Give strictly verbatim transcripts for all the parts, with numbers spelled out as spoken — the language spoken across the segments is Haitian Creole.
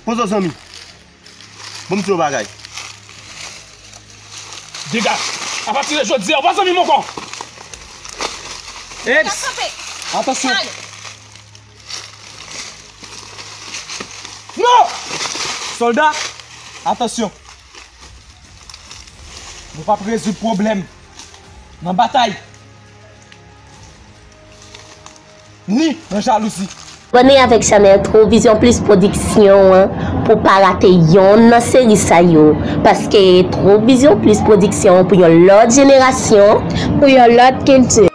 Poze w, zanmi. Bon, m di w bagay. Dega! Apati de jodi a, w pa zanmi m ankò! Eps! Atansyon! Non! Sòlda, atansyon! Nou p ap rezoud pwoblèm nan batay, ni nan jalouzi. Abòne avèk chanèl Trou Vizyon Plis Pwodiksyon an pou w pa rate yonn nan seri sa yo. Paske Trou Vizyon Plis Pwodiksyon pou yon lòt jenerasyon, pou yon lòt kilti.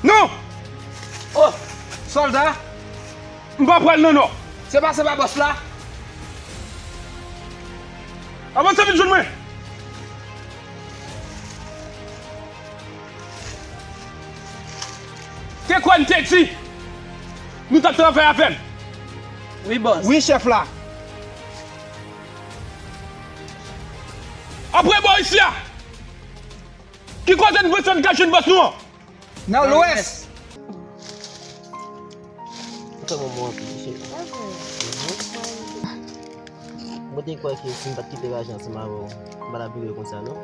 Non! Oh! Sòlda! M pa pral nan nò. Se pa, se pa bòs la. Avanse vin jwenn mwen. Te kwè n te di nou t ap travay avè m. Wi, bòs. Wi, chèf la. Apre bò isi a, ki kote n panse n ka jwenn bòs nou an? Nan lwès. Ou fè mwen mou anpil, cheri. Mhm. Mwen te kwè ke si m pa t kite raje ansanm avè w, m pa t ap vire konsa, non.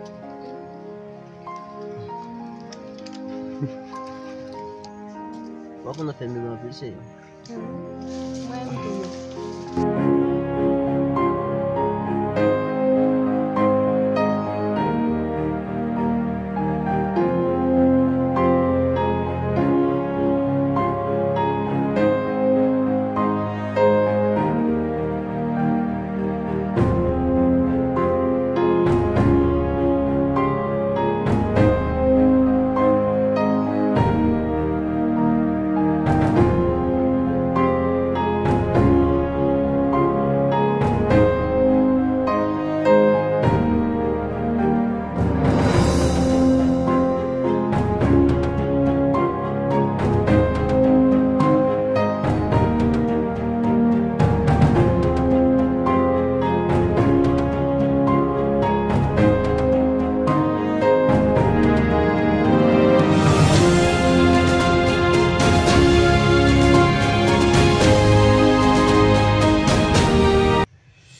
Ou konn ou fè m mou anpil, cheri. Mwen tou.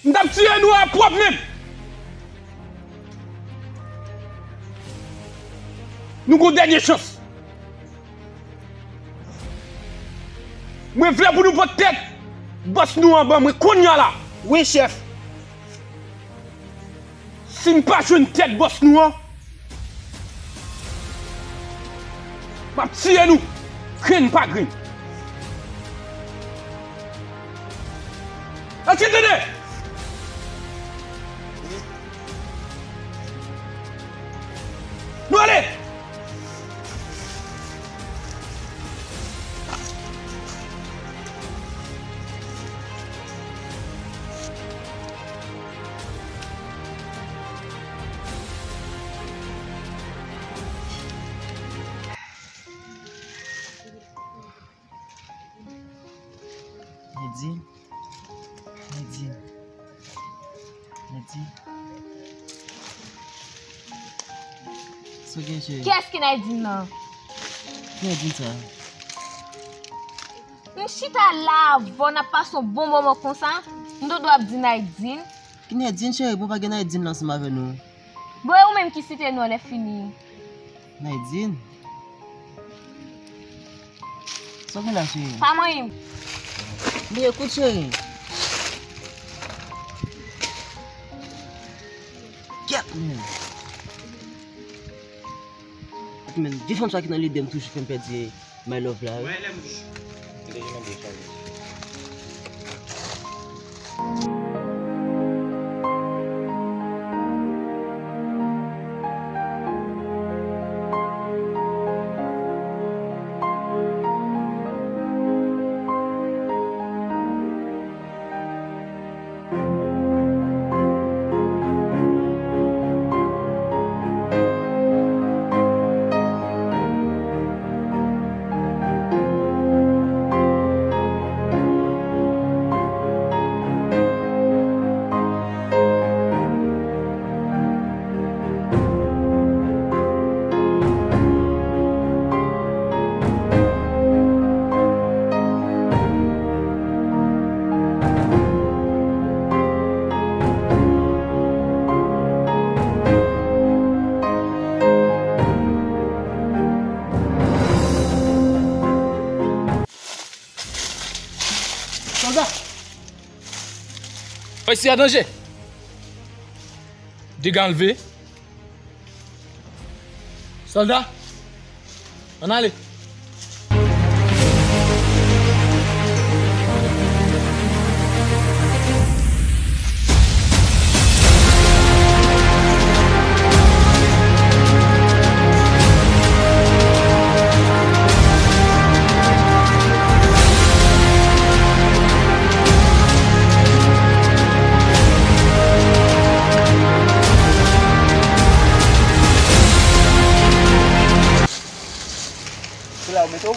M t ap tiye nou a pwòp men m. Nou gon dènye chans. Mwen vle pou nou pot tèt bòs nou an ban mwen kounye a la. Wi, chèf. Si m pa jwenn tèt bòs nou an, m ap tiye nou grenn pa grenn. Èske tande? Nou ale! Nadine. Nadine. Nadine. Sa w gen, cheri? Kiyès ki Nadine nan? Ki Nadine sa? M chita la avè w, n ap pase yon bon moman konsa. M dwe ap di Nadine. Ki Nadine, cheri? Bon, pa gen Nadine la ansanm avè nou. Bon, e ou menm ki site non an lè fini? Nadine? Sa w gen la, cheri? Pa manyen m. Byen, kout, cheri. Kèt, men. Men, vye fanm sa ki nan lide m toujou fè m pèdi my love la, wi. Mwen, lè m gen. M te gen mande chanje. Sòlda! Mesye a danje! Dega anlve. Sòlda, ann ale. Se la ou mete w?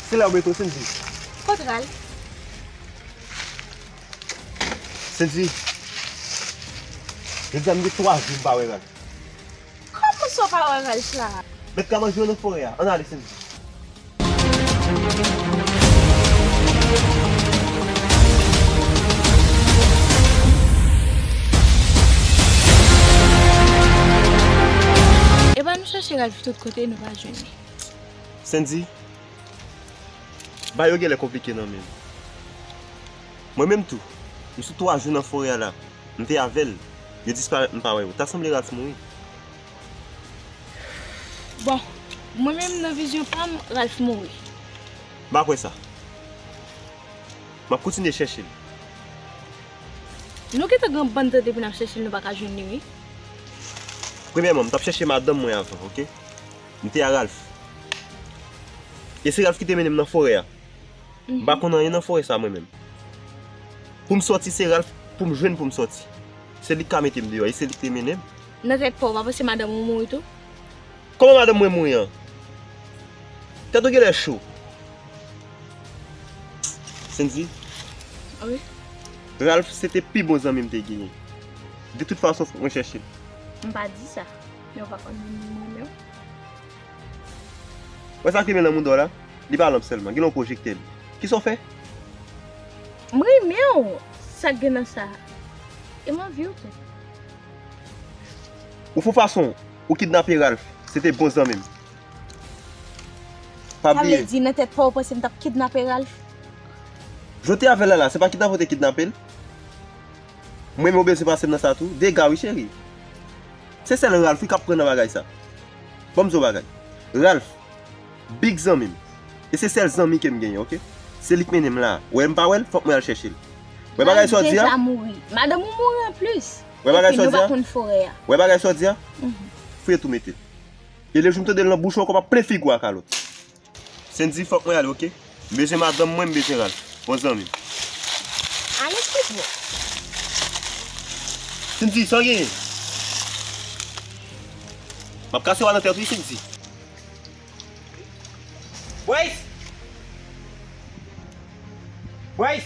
Se la ou mete w, Sendy? Kot Ralph? Sendy, jodi a m gen twa jou m pa wè Ralph. Kòman sa w pa wè Ralph la? Mèt ka manje w nan forè a. Ann ale, Sendy. Epa nou chache Ralph tout kote, nou pa jwenn li. Sendy, bagay yo genlè konplike nan men m. Mwen menm tou, m sou twa jou nan forè a la. M te avè l. Yo disparèt, m pa wè yo. Ta sanble Ralph mouri. Bon, mwen menm nan vizyon pa m, Ralph mouri. M pa kwè sa. M ap kontinye chèche l. Nou gentan gen yon bann tan depi n ap chèche l, nou pa ka jwenn li, wi. Premyèman, m t ap chèche madanm mwen avan, oke? M te a Ralph. E se Ralph ki te mennen m nan forè a. M pa konn anyen nan forè sa mwen menm. Pou m sòti, se Ralph pou m jwenn pou m sòti. Se li k ka mete m deyò, e se li k te mennen m. Nan tèt pa w, w pa panse madanm ou mouri tou? Kòman madanm mwen mouri an? Tèt ou genlè cho. Sendy. Wi. Ralph se te pi bon zanmi m te genyen. De tout fason, fòk mwen chèche l. M pa di sa. Men w pa konn moun mwen menm. Wè sa k te met nan mouda w la? Li pa lanp sèlman, gen yon pwojektè li. Kisa w fè? M renmen w, sa k gen nan sa? E m anvi w tou. Ou fè fason ou kidnape Ralph, se te bon zanmi m. Pa bliye. Sa vle di nan tèt pa w, w panse m t ap kidnape Ralph? Jan w te avè l la, se pa kidnape w te kidnape l? Mwen menm ou bezwen pase m nan sa tou? Dega wi cheri. Se sèl Ralph wi k ap pran nan bagay sa. Ban m di w bagay. Ralph, big zanmi m. E se sèl zanmi ke m genyen, oke? Se li k mennen m la. Wè m pa wè l, fòk mwen al chèche l. Wè bagay sa w di a? Deja mouri. Madanm ou mouri anplis. Wè bagay sa w di a? Epi nou pa konn forè a. Wè bagay sa w di a? Mhm. Fouye tou mete l. E lejou m tande l nan bouch ou ankò, m ap plen figi w a kalòt. Sendy, fòk mwen ale, oke? M bezwen madanm mwen, m bezwen Ralph. Bon zanmi m. Ale, Pipo. Sendy, sa w genyen? M ap kase w a nan tèt wi, Sendy. Bwens! Bwens!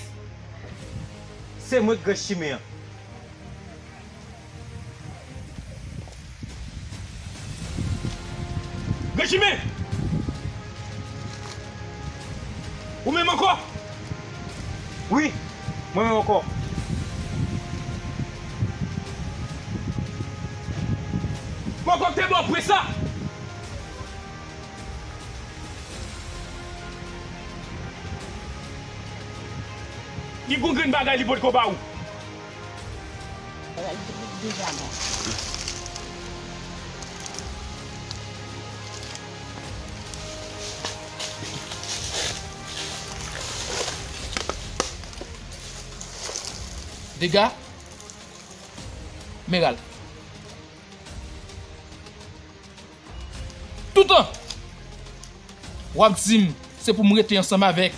Se mwen k gran chimen an. Gran chimen! Ou menm ankò? Wi, mwen menm ankò. Mwen ankò te bò pre sa. Ki gon grenn bagay li potko ba ou? Bagay li deja mò. Dega, Meral. Toutan w ap di m se pou m rete ansanm avèk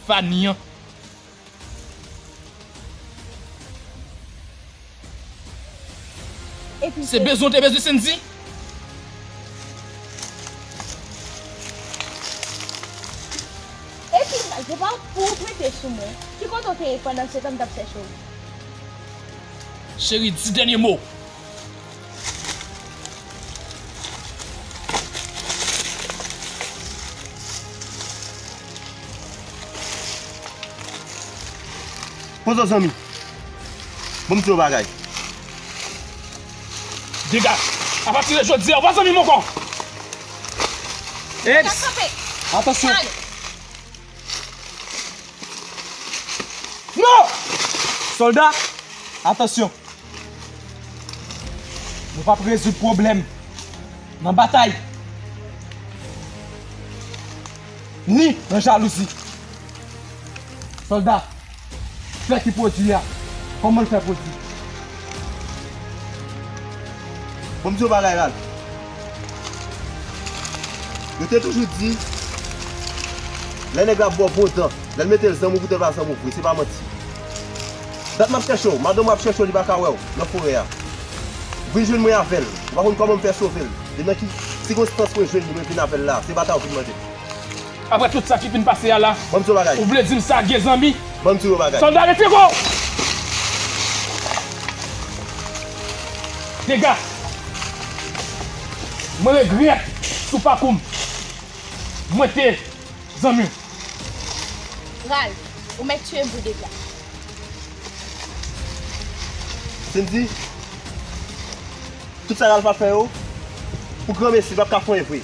Fani an. Epi se bezwen w te bezwen Sendy? Epi, se pa pou w prete sou mwen. Ki kote w te ye pandan se tan m t ap chèche w? Cheri, di dènye mo. Poze w zanmi. Ban m di w yon bagay. Dega, apati de jodi a, ou pa zanmi m ankò. Eps! Atansyon! Non! Sòlda, atansyon! Nou p ap rezoud pwoblèm nan batay, ni nan jalouzi. Sòlda, fè ki pwodui a, kòman l fè pwodui? Bon, m di w bagay, Ralph. Yo te toujou di, lè nèg la ba w bon dan, lè l mete l zanmi w, poutèt l pa zanmi w vre, se pa manti. Dat m ap chèche w, madanm ou ap chèche w, li pa ka wè w nan forè a. Vin jwenn mwen avè l. Ou pa konn kòman m fè sove l. E nan ki sikonstans mwen jwenn li, mwen vin avè l la. Se batay ou vin mande. Apre tout sa ki fin pase a la, ban m di w bagay, ou vle di m sa gen zanmi? Ban m di w bagay. Sòlda, retire kò w! Dega, mwen regrèt sou pakou m. Mwen te zanmi w. Ralph, ou mèt tiye m pou Dega. Sendy, tout sa Ralph ap fè yo, pou granmesi, l p ap ka fè anyen vre.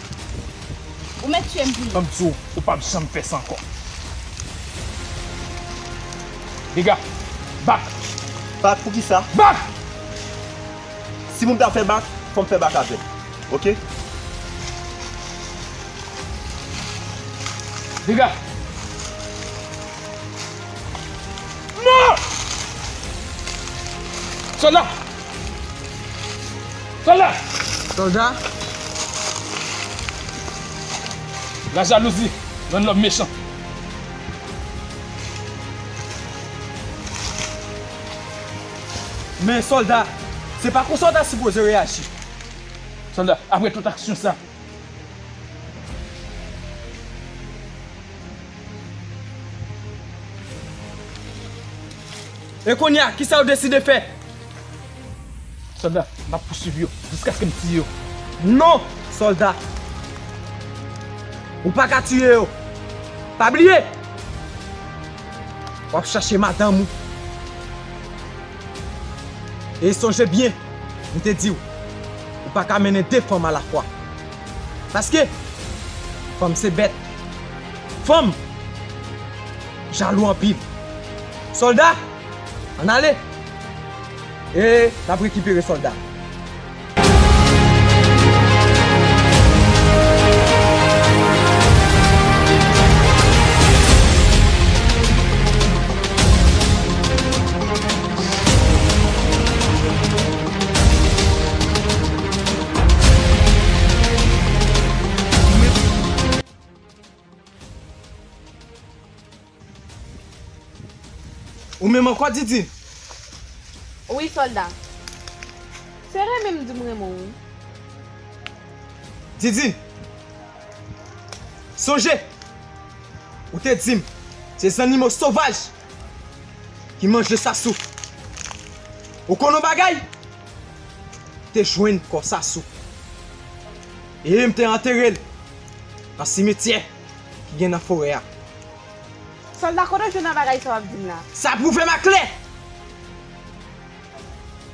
Ou mèt tiye m pou li. Ban m di w, ou p ap janm fè sa ankò. Dega, bak! Bak pou kisa? Bak! Si pou m ta fè bak, fò m fè bak avè l. Oke? Dega! Non! Sòlda! Sòlda! Sòlda! Lajalouzi rann lòm mechan. Men sòlda, se pa konsa w ta sipoze reyaji. Sòlda, apre tout aksyon sa, e kounye a, kisa w deside fè? Sòlda, m ap pouswiv yo jiskaske m tiye yo. Non, sòlda. Ou pa ka tiye yo. Pa bliye, w ap chache madanm ou. E sonje byen, m te di w, ou pa ka mennen de fanm alafwa. Paske fanm se bèt. Fanm jalou anpil. Sòlda, ann ale. E n ap rekipere sòlda. Ou menm ankò, Didin? Wi, sòlda. Se renmen m di m renmen w, wi. Didin, sonje, ou te di m se zannimo sovaj ki manje Sasou. Ou konn yon bagay? M te jwenn kò Sasou. E m te antere l nan simityè ki gen nan forè a. Sòlda, kote w jwenn nan bagay sa w ap di m la? Sa pwouve m aklè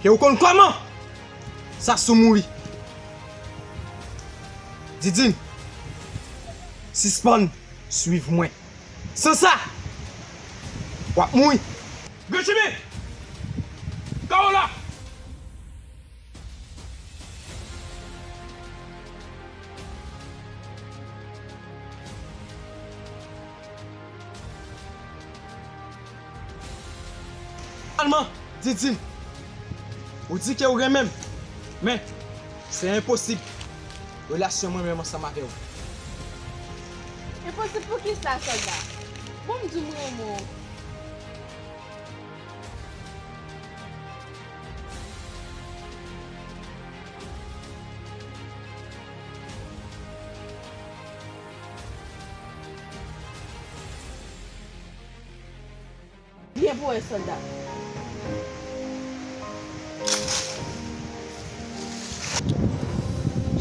ke w konn kòman Sasou mouri. Didin, sispann swiv mwen. San sa, w ap mouri. Granchimi! Kawo la! Finalman, Didine, ou di ke ou renmen m, men se enposib relasyon mwen menm ansanm avè w. Enposib pou kisa, sòlda? Bon, m di w m renmen w. Byen pou wè, sòlda.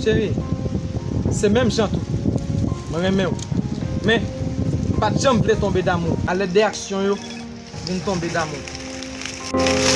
Cheri, se menm jan tou. Mwen renmen w. Men, m pa t janm vle tonbe damou. A lèd de aksyon yo, vin tonbe damou.